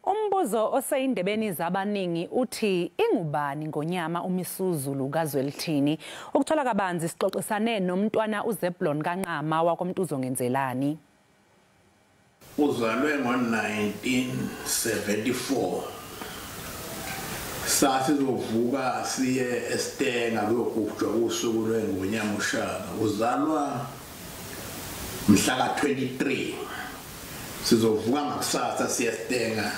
Umbuzo oseyindebeni zabaningi uthi ingubani Ngonyama uMisuzulu kaZwelithini? Ukuthola kabanzi sixoxisane nomntwana uZeblon kaNqama wakoMntuzongenzelani. Uzalwe ngo-1974. Sasizovuka siye eStenga kuyogujwa usuku lweNgonyama uShaka. Uzalwa mhla ka-23. Sizovuka ngakusasa siye eStenga.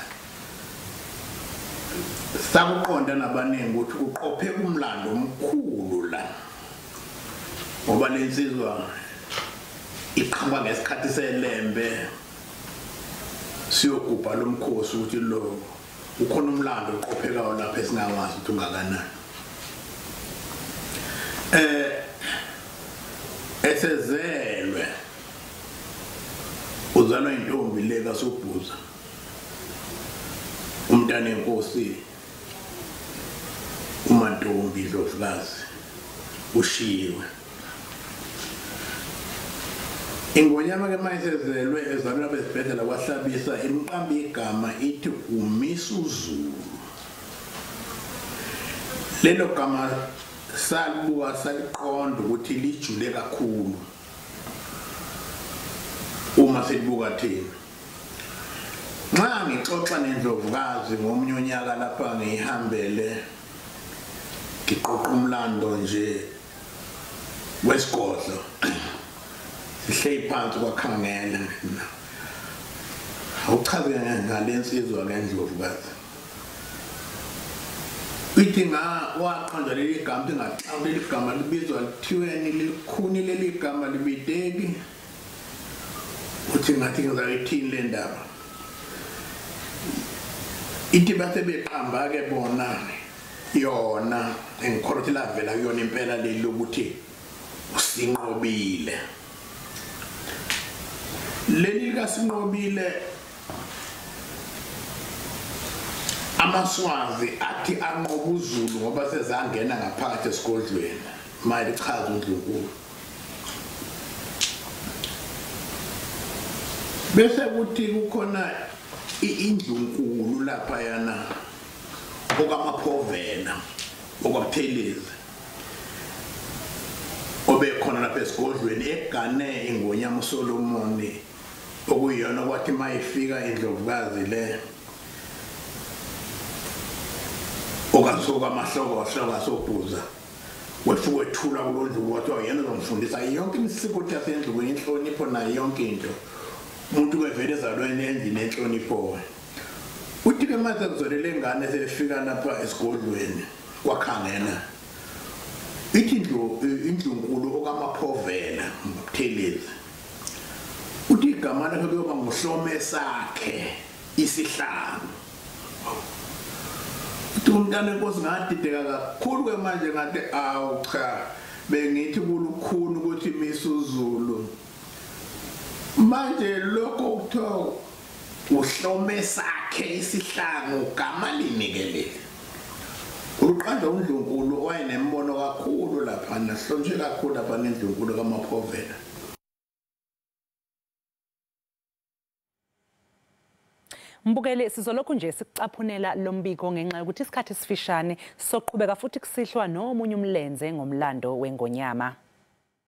Sakuqonda nabaningi ukuthi uqophe umlando omkhulu la, ngoba lensizwa iqhamuka ngesikhathi seLembe siyogubha lomkhosi ukuthi lo ukhona umlando oqophekayo lapha esingawazi ukuthi ungakanani. Esezelwe uzalwa intombi le kaSobhuza, umntana enkosi uMantombi Ndlovukazi ushiwe. Ingonyama ke mayisezelwe ezalwa besibhedlela kwaHlabisa, imqamba igama ithi uMisuzulu. Lelo gama salibuka saliqonda ukuthi lijule kakhulu uma silibuka thina. Nxa ngixoxa nendlovukazi ngomunye unyaka lapha ngihambele ngiqoqa umlando nje wesigodlo, sihleli phansi kwakhangela, awuchaze ngale nsizwa ngendlovukazi. Ithi nga waqanjwa leli gama, ingaxabu leli gama libizwa lithiweni lelikhuni leli gama libideki. Uthi ngathi ngizayithini le ndaba. Ithi base beqamba ke bona yona engikholwa ukuthi lavela kuyona impela leli lokuthi uSinqobile. Leli likaSinqobile amaSwazi athi anqoba uZulu ngoba sezangena ngaphakathi esigodlweni, manje lichaza uNdlunkulu. Bese kuthi kukhona indlunkulu lapha yana okamaPhovela okwaButhelezi obekhona lapha esigodlweni egane iNgonyama uSolomoni, okuyiyona kwathi mayifika indlovukazi le okasuka amaHlokohlo kaSobhuza wefuka wethula kulondlu, kwathiwa yena uzomfundisa yonke imisiko yasendlini, inhlonipho nayo yonke into. Umuntu kwevele ezalweni endlini enhlonipho. Uthi ke mase kuzolele ingane sefika lapha esigodlweni kwakhangela, ithi indlunkulu okamaPhovela Buthelezi, uthi igama lakhe kuyoba nguHlome sakhe isihlalo. Uthi umntana enkosi ngadideka kakhulu ke manje, ngathi awu cha, bengithi kulukhuni ukuthi Misuzulu, manje lokho kuthiwa uHlome sakhe isihlangu gama linikelele. Uqanjwa uNdlunkulu owayenembono kakhulu lapha, nahlonishwe kakhulu lapha nendlunkulu kaMaphovela. Mbukeli, sizolokhu nje sikucaphunela lo mbiko ngenxa yokuthi isikhathi esifishane soqhubeka futhi kusihlwa nomunye umlenze ngomlando weNgonyama.